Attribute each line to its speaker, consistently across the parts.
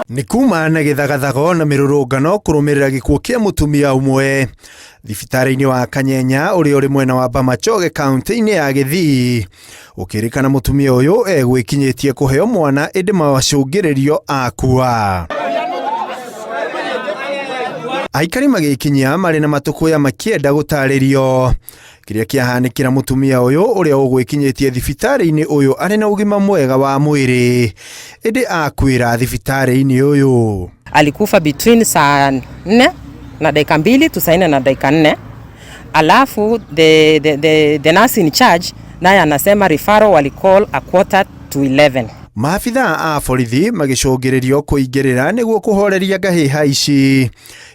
Speaker 1: Nĩ kuma na gĩthagathago na mĩrũrũngano kũrũmĩrĩra gĩkuũ kĩa mũtumia ũmwe thibitarĩ-inĩ wa Kanyenya ũrĩa ũrĩ mwena wa Bomachoge kaunti-inĩ ya Gĩthii. Gũkĩrĩkana mũtumia ũyũ egwĩkinyĩtie kũheo mwana ĩndĩ macũngĩrĩrio akua. Aikari magĩkinyia marĩ na matũkũya makĩenda gũtarĩrio kĩrĩa kĩahanĩkĩra mũtumia ũyũ ũrĩa ũgwĩkinyĩtie thibitarĩ-inĩ ũyũ arĩ na ũgima mwega wa mwĩrĩ ĩndĩ akuĩra thibitarĩ-inĩ ũyũ.
Speaker 2: Alikufa between saa 4 na dakika 2 to saa 4 na dakika 4. Alafu the nurse in charge naye anasema referral walicall a quarter to 11.
Speaker 1: Maabithaa a borithi magĩcũngĩrĩrio kũingĩrĩra nĩguo kũhoreria ngahĩha ici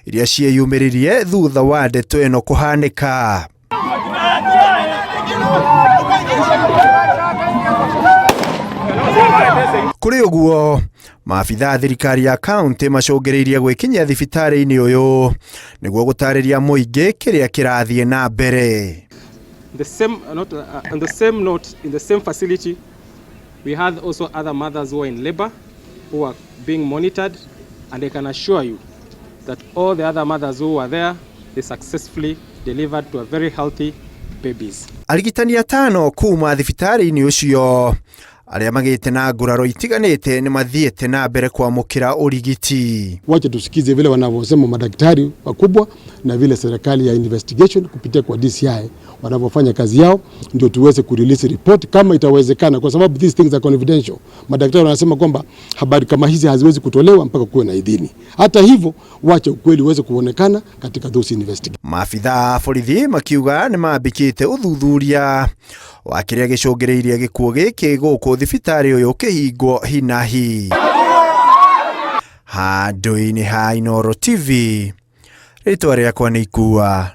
Speaker 1: iria ciĩyumĩririe thutha wa ndeto ĩno kũhanĩka. Kũrĩ ũguo, maabithaa a thirikari ya kaunti macũngĩrĩirie gwĩkinyia thibitarĩ-inĩ ũyũ nĩguo gũtarĩria mũingĩ kĩrĩa kĩrathiĩ na mbere.
Speaker 3: The same, not, on the same note, in the same facility, we had also other mothers who are in labor who are being monitored, and I can assure you that all the other mothers who were there, they successfully delivered to a very healthy babies.
Speaker 1: Arigitani atano kuma thibitarĩ-inĩ ũcio arĩa magĩte na nguraro itiganĩte nĩ mathiĩte na mbere kwamũkĩra ũrigiti.
Speaker 4: Wacha tusikize vile wanavyosema madaktari wakubwa na vile serikali ya investigation kupitia kwa DCI wanavyofanya kazi yao, ndio tuweze kurelease report kama itawezekana, kwa sababu these things are confidential. Madaktari wanasema kwamba habari kama hizi haziwezi kutolewa mpaka kuwe na idhini. Hata hivyo, wacha ukweli uweze kuonekana katika those investigations.
Speaker 1: Maabithaa a borithi makiuga nĩ mambĩkĩte ũthuthuria wa kĩrĩa gĩcũngĩrĩirie gĩkuũ gĩkĩ gũkũ thibitarĩ ũyũ ũkĩhingwo hinahi. Handũ-inĩ ha Inooro TV, rĩtwa rĩakwa nĩ Ikua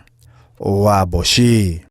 Speaker 1: wa Mboci.